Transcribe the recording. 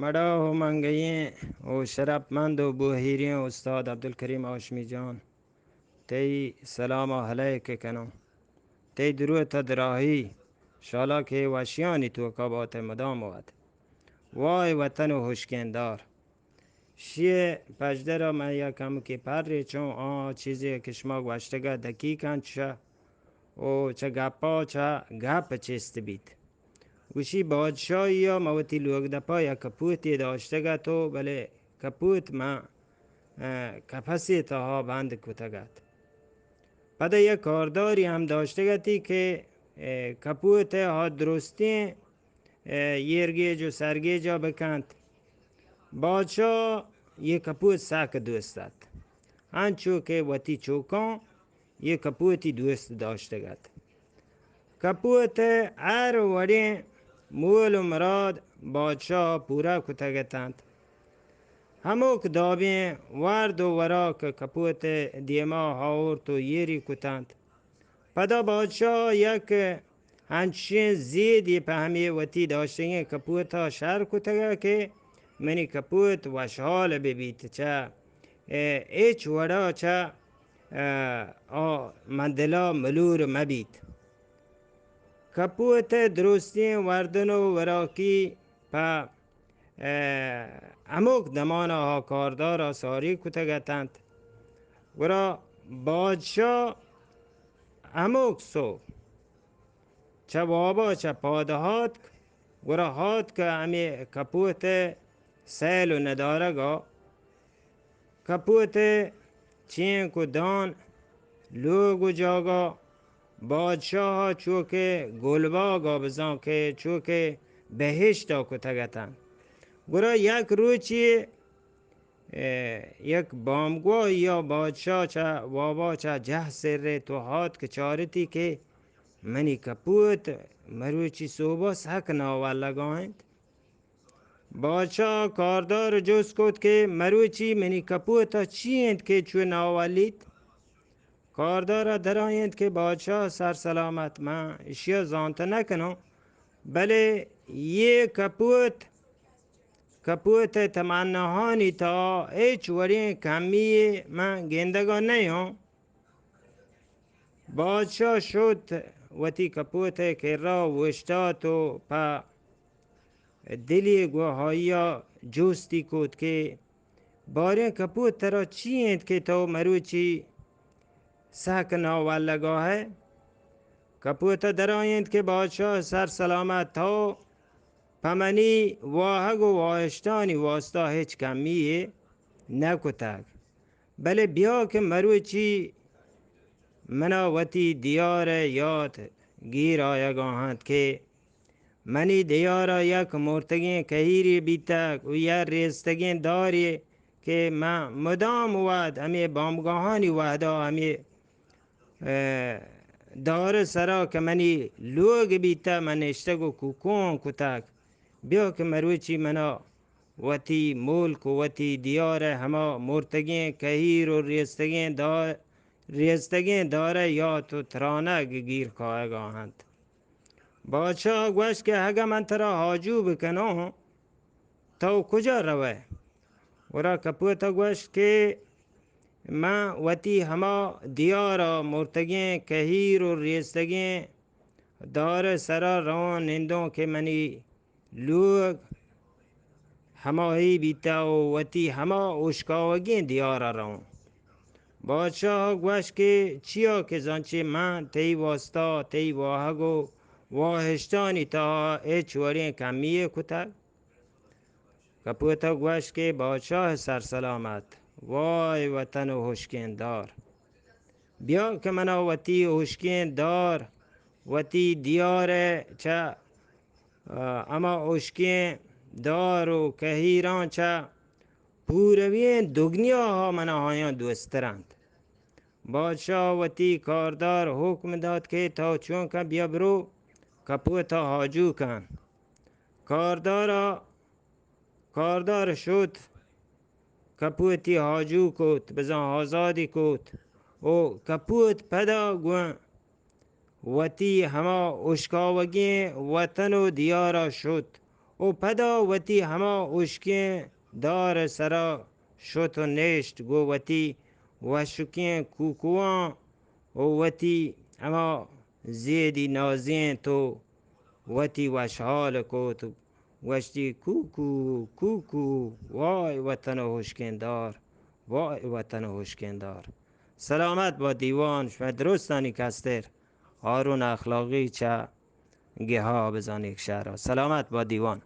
مڑاہ و منگئیں و شرپمند و بوہیریں استاد عبدالکریم ہاشمی جان، تئی سلام و علیک کنوں۔ تئی دروت و دراہی شالا کہ وشیانی توکا بات مدام وت۔ وائے وطن و ہشکیں دار۔ شی پژدرا من یک ہمکے پرے چوں آ چیزے کہ شما گوشتگا دقیقاً چہ و چہ گپا چہ گپ چست بیت۔ گوشی، بادشاہی ء من وتی لوگ دپا یک کپوتے داشتگ ات و بلے کپوت من، ء، کپسے تہا بند کتگ ات۔ پدا یک کارداری ہم داشتگ اتی کہ، ء، کپوت ء ہا درستیں، ء، ایرگیج و سرگیجا بکنت۔ بادشاہ یہ کپوت سک دوست ات، انچو کہ وتی چوکاں یہ کپوتی دوست داشتگ ات۔ کپوت ء ہر وڑیں مول و مراد بادشاہ پورا کتگ اتنت۔ ہمک دابیں ورد و وراک کپوت ء دیما آورت و ایری کتنت۔ پدا بادشاہ یک انچیں زیدے پہ ہمے وتی داشتگیں کپوتا شر کتگ کہ منی کپوت وشحال بہ بیت، چہ، ء، ہچ وڑا چہ، ء، آ من دلا ملور مہ بیت۔ کپوت ء درستیں وردن و وراکی پہ، ء، ہمک دمانا آ کاردارا ساری کتگ اتنت۔ گڑا بادشاہ ہمک سو چہ وابا چہ پاد ہاتک، گڑا ہاتک ہمے کپوت ء سیل و ندارگا۔ کپوت ء چینک و دان، لوگ و جاگا بادشاہ ء چو کہ گلباگ ء بزاں کہ چو کہ بہشت ء کتگ اتنت۔ گڑا یک روچے، ء، یک بامگواہی ء بادشاہ چہ وابا چہ جہ سرے تو ہاتک چارتی کہ منی کپوت مروچی صوبہ سک ناولگا انت۔ بادشاہ کاردار جست کت کہ مروچی منی کپوت ء چی انت کہ چو ناولیت؟ کاردار ء درائینت کہ بادشاہ سر سلامت، من اشیا زانت نہ کنوں، بلے یہ کپوت، کپوت ء تمناہانی تہا ہچ وڑیں کمی من گندگا نیوں۔ بادشاہ شت، وتی کپوت ء کرا اوشتات و پہ دلی گوں آئیا جستی کت کہ باریں کپوت، ترا چی انت کہ تو مروچی سک ناولگا ئے؟ کپوت ء درائینت کہ بادشاہ سر سلامت، تو پہ منی واہگ و واہشتانی واسطہ ہچ کمی یے نہ کتگ۔ بلے بیا کہ مروچی منا وتی دیار ء یات گیر آیگا انت کہ منی دیار ء یک مرتگیں کہیرے بیتگ و یک ریستگیں دارے کہ من مدام وہد ہمے بامگاہانی وہدا ہمے، ء، دار ء سرا کہ منی لوگ بیتگ، من نشتگ و کوکوان کتگ۔ بیا کہ مروچی منا وتی ملک و وتی دیار ء ہما مرتگیں کہیر و ریستگیں دار، ریستگیں دار ء یات و ترانگ گیر کایگا انت۔ بادشاہ گوشت کہ اگاں من ترا آجو بکنوں، تو کجا روئے؟ گڑا کپوت ء گوشت کہ من وتی ہما دیار ء مرتگیں کہیر و ریستگیں دار ء سرا رواں نندوں کہ منی لوگ ہماہی بیتہ و وتی ہما اوشکاوگیں دیارا رواں۔ بادشاہ گوشت کہ چیا کہ زانچے من تئی واسطہ تئی واہگ و واہشتانی تہا ہچ وڑیں کمی یے کتگ؟ کپوتہ گوشت کہ بادشاہ سرسلامت، وائے وطن و ہشکیں دار! بیا کہ منا وتی ہشکیں دار، وتی دیار ء چہ، آ، ہما ہشکیں دار و کہیراں چہ پورویں دگنیا ء منا آیاں دوستر انت۔ بادشاہ وتی کاردار حکم دات کہ تو چونکہ بیا برو کپوت ء آجو کن۔ کاردار ء کاردار شت، کپوتی آجو کت، بزاں آزادی کت و کپوت پدا گوں وتی ہما اشکاوگیں وطن و دیارا شت و پدا وتی ہما ہشکیں دار سرا شت و نشت گو وتی وشکیں کوکواں و وتی ہما زیدی نازینت و وتی وشحال کت، گوشتی: کوکو، کوکو، وای وطن و ہشکیں دار، وای وطن و ہشکیں دار۔ سلامت با دیوان، شما درستانی کستر ہارون اخلاقی چہ گہا بزانیک شہرا۔ سلامت با دیوان۔